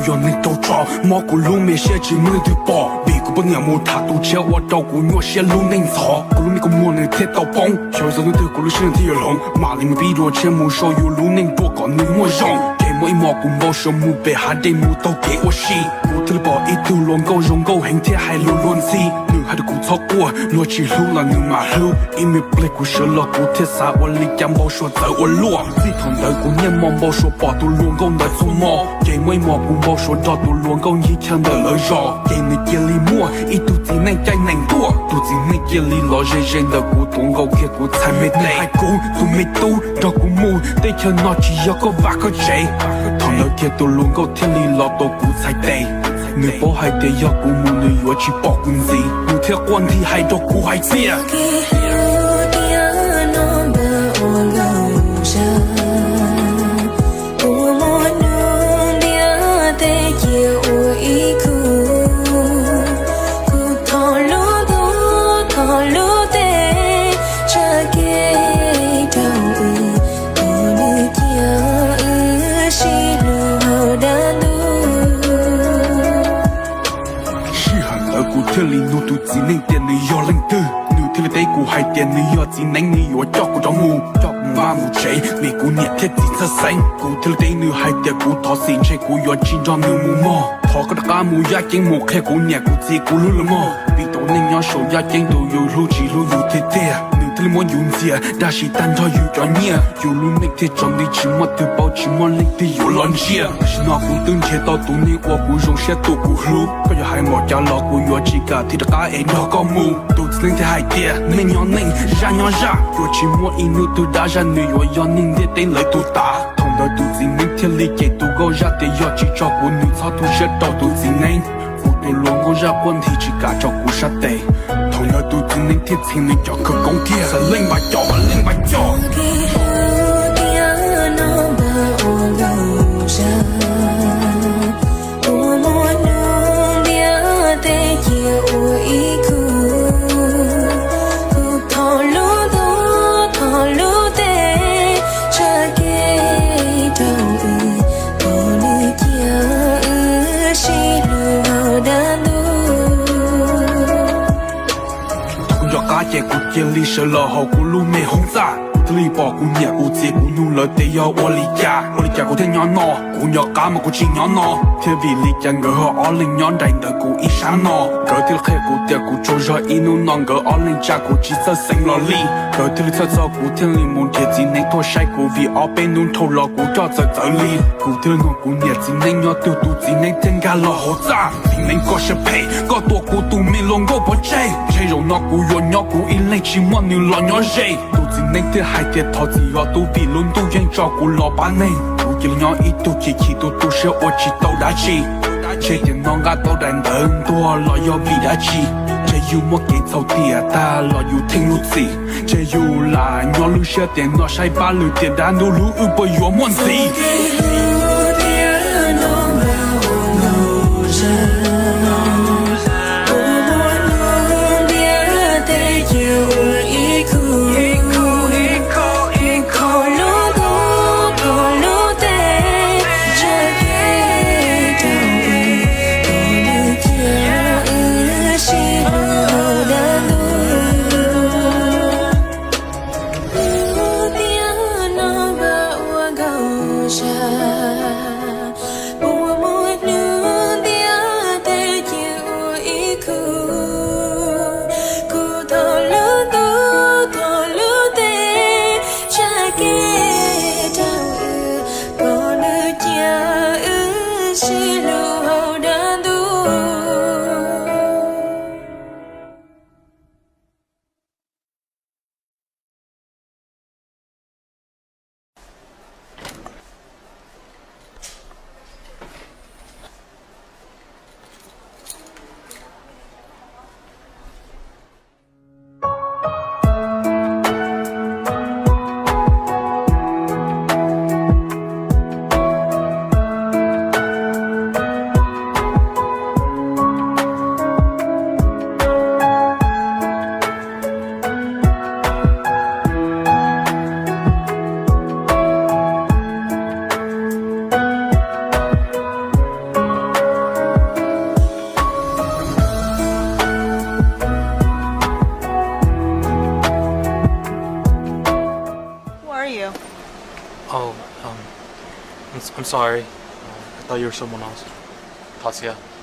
Yog neeg raug tso mob kuv lub me siab tsis muaj leej twg pom, vim kuv poj niam mus tham tus tshiab ua rau kuv nyuaj siab lub neej ntxhov. Kuv lub neej kua muag nws thiaj tau poob, xyov txog hnub twg kuv lub siab nws thiaj yuav hloov. Mam li mus pib dua tshiab mus sau yus lub neej dua kom nws muaj zoo. Ces muaj ib hmos kuv npau suav mus pem hav dej mus taug kev ua si, kuv thiaj li pom ib tug hluas nkauj zoo nkauj heev thiab hais lus luag ntxhi. Nws hais rau kuv txhob quaj, luag tsis hlub los nws mam hlub. Ib me pliag kuv sawv los kuv thiaj xav ua li cas npau suav txawv ua luaj. Txij thaum ntawd kuv niaj hmo npau suav pom tus hluas nkauj ntawd txhua hmo. Ces muaj ib hmos kuv npau suav nrog tus hluas nkauj ncig chaw ntawm lawv zos, ces nws cia li muaj ib tug txiv neej caij nees tuaj. Tus txiv neej cia li los ze ze ntawm kuv tuav nkaus kiag kuv txhais me tes, hais kuv tus me tub nrog kuv mus, teb chaws no tsis yog koj vaj koj tsev. Thaum ntawd kiag tus hluas nkauj thiaj li los tuav kuv txhais tes. Nws paub hais tias yog kuv mus nws yuav tsis pom kuv ntxiv, nws thiaj quaj nthi hais rau kuv hais tias, ua muaj hnub ntiaj teb cia ua ib khub, kuv thov lub ntuj thov lub teb tsa kev rau wb, kom nws cia wb sib hlub hauv dab ntub. Sij hawm ntawd kuv thiaj li nug tus txiv neej tias nws yog leej twg, nws thiaj li teb kuv hais tias nws yog txiv neej, nws yuav coj kuv rov mus, coj kuv mus vaj mus tsev, vim kuv niam thiab txiv txhawj xeeb. Kuv thiaj li teb nws hais tias kuv thov txim, ntshe kuv yuav tsis nrog nws mus mog. Thov koj rov qab mus yaj ceeb mus qhia kuv niam kuv txiv kuv hlub lawv mog, vim tus neeg nyob saum yaj ceeb tus yus hlub tsis hlub yus tiag tiag. Nws thiaj li muab yus ntxias dab tsi tag nrho yus cov nyiaj, yus lub neej thiaj tsaus nti tsis muaj twg paub tsis muaj leej twg yuav los ntsia. Tam sim no kuv twb nrhiav tau tus neeg uas kuv zoo siab tus kuv hlub, koj yuav hais npaum cas los kuv yuav tsis kam thiaj rov qab es nrog koj mus. Tus txiv neej thiaj hais tias neej nyob neej, zaj nyob zaj, yuav tsis muaj ib hnub twg dab zaj nws yuav yog neeg ntiaj teb lawv tus tav. Thaum ntawd tus txiv neej thiaj li cem tus nkauj zaj tias yog tsis tso kuv nws txhob tu siab rau tus txiv neej. Kuv tus hluas nkauj zaj quaj nthi tsis kam tso kuv sab tes. Thaum ntawd tus txiv neej thiaj txhij nws cov khawv koob kiag, leej npam coj, leej npam coj. Ua muaj hnub ntiaj teb cia ua ib khub, kuv thov lub ntuj thov lub teb tsa kev rau wb, kom nws cia wb sib hlub hauv dab ntub. Thaum kuv nco qab ces kuv cia li sawv los hauv kuv lub me hoob txaj, kuv thiaj li pom kuv niam kuv txiv kuv nug lawv tias yog ua li cas, ua li cas kuv thiaj nyob no. Kuv nco qab mas kuv tsis nyob no thiab, vim li cas nkawd ho ob leeg nyob nraim ntawm kuv ib sab no. Nkawd thiaj li qhia kuv tias kuv tsaug zog ib hnub no nkawd ob leeg tsa kuv tsis txawj xeev los li. Nkawd thiaj li txhawj txog kuv thiaj li mus nrhiav txiv neej tuaj saib kuv, vim ob peb hnub dhau los kuv coj txawv txawv li. Kuv thiaj li nug kuv niam txiv neej nyob twg, tus txiv neej thiaj nkag los hauv txaj. Txiv neej koj siab phem, koj tua kuv tus me hluas nkauj pov tseg, ntshe zaum no kuv yuav nyob kuv ib leeg tsis muaj nws los nyob ze. Tus txiv neej thiaj hais tias thov txim yog tub, vim lub ntuj yeej tso kuv los pab neeg. Kuv cia li nyob ib tug chim chim tu tu siab ua tsis tau dab tsi. Ntshe tiam no nqa tau daim ntawv ntuag los yog vim dab tsi? Ntshe yus muaj kev txhaum tiam tag los yus theej lub txim. Ntshe yus lam nyob lub siab tiam no saib pab lwm tiam dab ntub hlub wb puas yuav muaj ntxiv. Tiam no npaj ua nkaus zog. I'm sorry. I thought you were someone else. Thov txim.